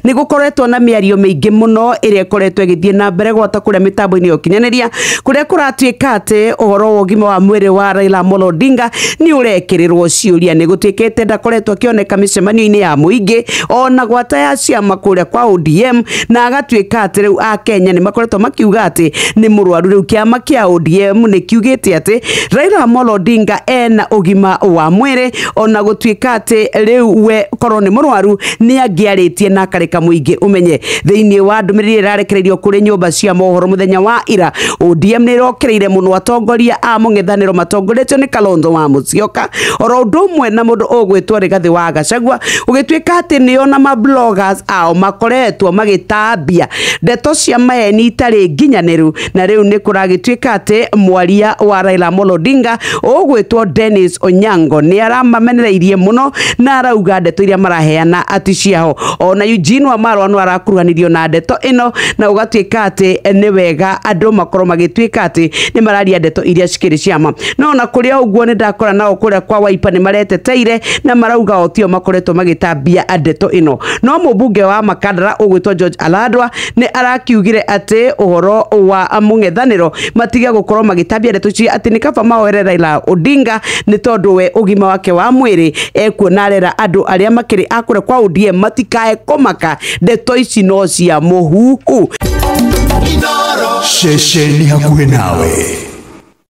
Nĩ gũkoretwo na mĩario mĩingĩ mũno ĩrĩa ĩkoretwo ĩgĩthiĩ na mbere gwata kũrĩa mĩtambo-inĩ ya ũkinyanĩria, kũrĩa kũratuĩka atĩ ũhoro wa ũgima wa mwĩrĩ wa Raila Amolo Odinga nĩ ũrekĩrĩrwo ciũria. Nĩ gũtuĩkĩte ndakoretwo akĩoneka mĩcemanio-inĩ ya mũingĩ ona gwata ya ciama kũrĩa kwa ODM, na agatuĩka atĩ rĩu Akenya nĩ makoretwo makiuga atĩ nĩ mũrwaru. Rĩu kĩama kĩa ODM nĩ kiugĩte atĩ Raila Amolo Odinga ena ũgima wa mwĩrĩ, ona gũtuĩka atĩ rĩu we korwo nĩ mũrwaru nĩ angĩarĩtie na akareka mũingĩ ũmenye. Thĩinĩ wa ndũmĩrĩri ĩrarekereirio kũrĩ nyũmba cia mohoro mũthenya wa ira, ODM nĩ ĩrokereire mũno atongoria a mũng'ethanĩro matongoretio nĩ Kalonzo wa Musyoka oro ũndũ ũmwe na mũndũ ũgwĩtwo Rigathĩ wa Gachagua, gũgĩtuĩka atĩ nĩo na mabloggers ao makoretwo magĩtambia ndeto cia maheni itarĩ nginyanĩru. Na rĩu nĩ kũragĩtuĩka atĩ mwaria wa Raila Amolo Odinga ũgwĩtwo Dennis Onyango nĩ aramamenereirie mũno na arauga ndeto iria maraheana ati ciao. Ona Eugene Wamalwa no arakuruhanirio na ndeto ĩno, na ũgatuĩka atĩ nĩ wega andũ makorwo magĩtuĩka atĩ nĩ mararia ndeto iria cikĩrĩ ciama. No ona kũrĩa ũguo nĩ ndakora nao kũrĩa kwa Wiper nĩ mareteteire na marauga o tio makoretwo magĩtambia ndeto ĩno. No mũmbunge wa Makandara ũgwĩtwo George Aladwa nĩ arakiugire atĩ ũhoro wa mũng'ethanĩro matige gũkorwo magĩtambia ndeto ici, atĩ nĩ kaba maoere Raila Odinga nĩ tondũ we ũgima wake wa mwĩrĩ ekuona arera andũ arĩa makĩrĩ a kũrĩa kwa ODM matikae kũmaka, ndeto ici no cia mũhuhu. Ceceni hakuhĩ nawe.